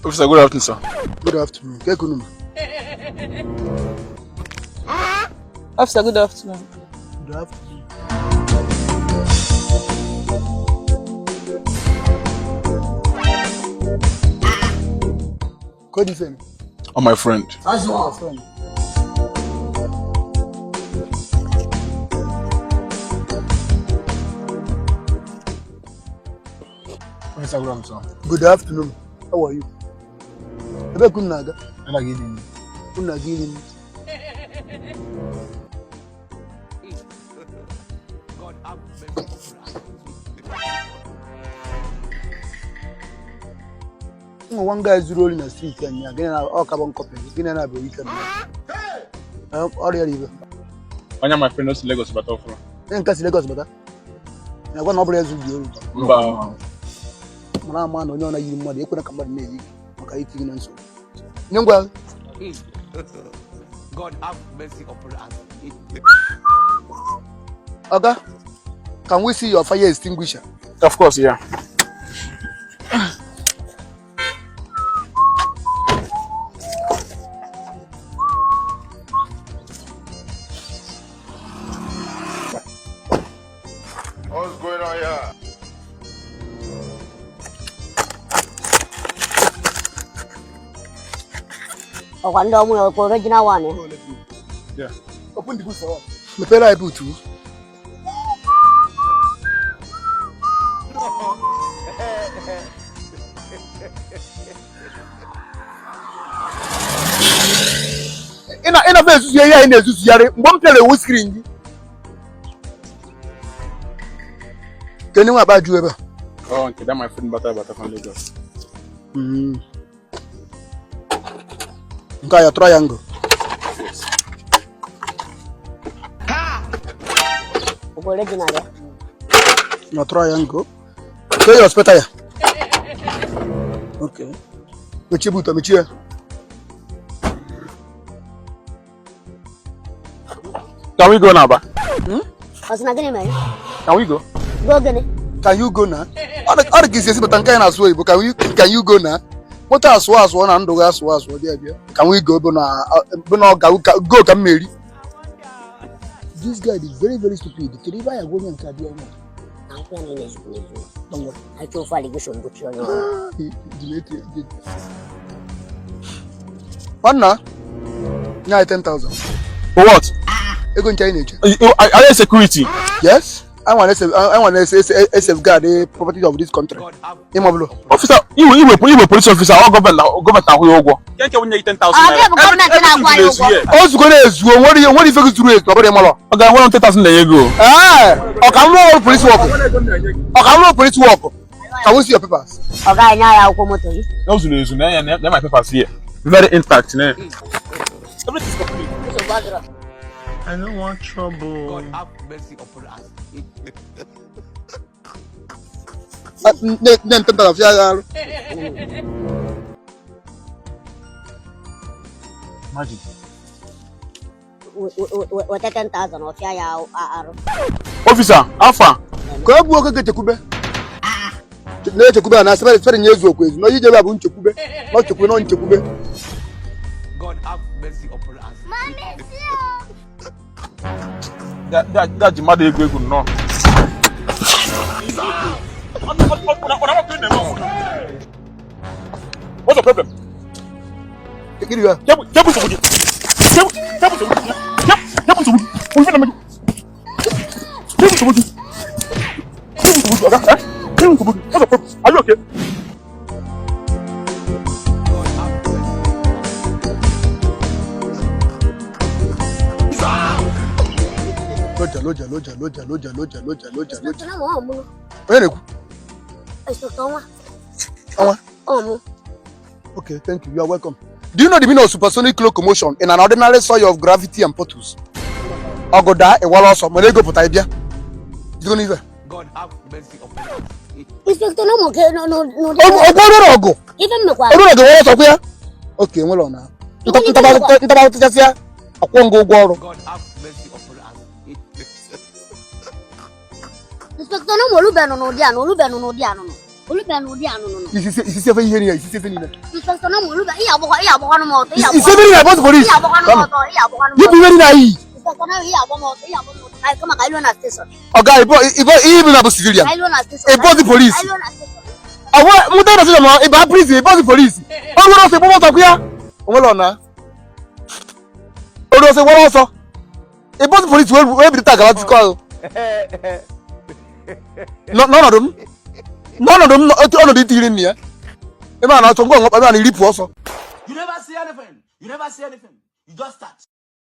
Officer, good afternoon, sir. Good afternoon. Ke kunu ma? Officer, good afternoon. Good afternoon. Code ife. Oh, my friend. My friend. Officer, good afternoon, sir. Good afternoon. How are you? Ebe kunu na-aga? Anaghị ili nri. Unu na-aga iri nri. Ụmụ nwa nga zuru ori na streeti anyị a, gịnị na ọ carbon copy, gịnị na-abụ ike na ọrịa ibe. Onye my friend si Lagos bata ọfụrụ. Onye nke si Lagos bata na-agwa na ọ bụrụ ezu dị ori. Mba. Mara ama na onye ọ na-yiri mmadụ ekwena ka mmadụ na-eyi gị maka iti gị na nsogbu. Nye ngwa. God have mercy upon us. Oga, can we see your fire extinguisher? Of course, yeah. What's going on here? Ọkwa ndị ọmụ ya ọkwa original one ya. Yeah. Open the boot for us. Mepere anyị buutu. Ị na-ebe ezuzu ihe anyị na-ezuzugharị mgbe m pịara ewu skrin gị. Kedụ nwa akpa ju ebe a? Oh, nke that my friend bata bata from Lagos. Nke a ya triangle. Ọkwa original ya. Na triangle. Kee ya hospital ya. Okay. Mechie buutu, mechie ya. Can we go now, ba? Ọ sị na gịnị mere? Can we go? Go gịnị? Can you go na? Ọ dị ka isi esi bata nke anyị na-asụ oyibo. Can you go na? Moto asụọ asụọ na ndụ gị asụọ asụọ bịa bịa. Can we go bụ na ọ ga go ka m meri. This guy is very very stupid. Kedu ebe anyị agwa onye nke a bịa ime? Na nkwụ ya na ị na-ezukwu n'ezu. Don't worry. Anyị chọọ ofe allegation gbochie onye ọrụ. Nwanna, nye anyị 10,000. For what? Ego nche anyị na-eche. Are you security? Yes, I want to safeguard the property of this country. God have Ịmabụlụ. Officer, iwe police officer, ọ gọọmenti na-akwụ ya ụgwọ. Nke nwunye gị 10,000 Ọ gị bụ gọọmenti na-akwụ anyị ụgwọ. O zugo na-ezu, o nwere ihe nwere ife gị zuru ezu, ọ bụrụ ịmalọ. Ọ ga-enwere m 10,000 na ego. Ee, ọ ka m rụọ ọrụ police work. Ọ ka m rụọ police work. Can we see your papers? Ọ gaghị nye anyị akwụkwọ moto gị. O zuru ezu na ya na my papers here. Very intact, na. Everything is complete. Nsogbu adịrọ. I don't want trouble. God have mercy upon us. Nne nne 10,000 fịa ya arụ. Imagine. Weta 10,000 ọ fịa ya arụ. Officer, alpha. Ka e gbuo oge chekwube. Na-echekwube na asịrị sịrị nye ezu okwu ezu. Na onye ijebe bụ nchekwube. Na nchekwube na nchekwube. God have mercy upon us. Da ji mmadụ egwu egwu nnọọ. What's the problem? Gịnị ya? Kebu nsogbu gị. Kebu nsogbu gị. Kebu nsogbu gị. Ofe na Kebu nsogbu gị. Kebu nsogbu gị. Oga, eh? Kebu nsogbu gị. What's the problem? Are you okay? God have mercy. Loja loja loja loja loja loja loja loja loja. Inspector na mụ ọ mụ. Onye na-ekwu? Inspector nwa. Ọnwa. Ọ mụ. Okay, thank you. You are welcome. Do you know the meaning of supersonic locomotion in an ordinary soil of gravity and potholes? Ọgụda ịwara ọsọ mana ego pụta ịbịa. Jigo n'ife. God have mercy upon us. Inspector na ụmụ gị n'ụdị. Ọgwụ ọrụ ọgụ. Ife m mekwa. Ọrụ ọgụ wara ọsọ kwụ ya. Okay, nwere ọ na. Ntaba tụchasịa akwụ ngụ ụgwọ ọrụ. God have mercy upon us. Inspector na ụmụ olube nọ n'ụdị anụ olube nọ n'ụdị anụ nọ. Olube n'ụdị anụnụ. Isisi efe ihe niile, isisi efe niile. Inspector na olube, ihe agbakwa, ihe agbakwanụ m ọtọ, ihe Isi efe niile bụ polisi. Ihe agbakwanụ m ọtọ, ihe agbakwanụ m Yipụ ọtọ. ihe niile anyị. Inspector na ihe agba m ọtọ, ihe agba m ọtọ. Ka kama ka ilu na station. Ọga, ịbụ ihe bụ na bụ civilian. Ka ilu na station. Ịbụ ọzi polisi. Ka ilu na station. Ọwụ mụta na station ma ịba prison, ịbụ ọzi polisi. Ọ nwere ọsọ ịgbọ ọsọ kwụ ya. Onwere ọna. Olu ọsọ ịgbọrọ ọsọ. Ịbụ ọzi polisi wee bido taa gawa tikọ ahụ. N'ọnọdụ m. N'ọnọdụ m otu ọnọdụ itiri nne ya. Ebe a na-achọ ngwa ngwa ebe a na-eripụ ọsọ. You never see anything. You never see anything. You just start.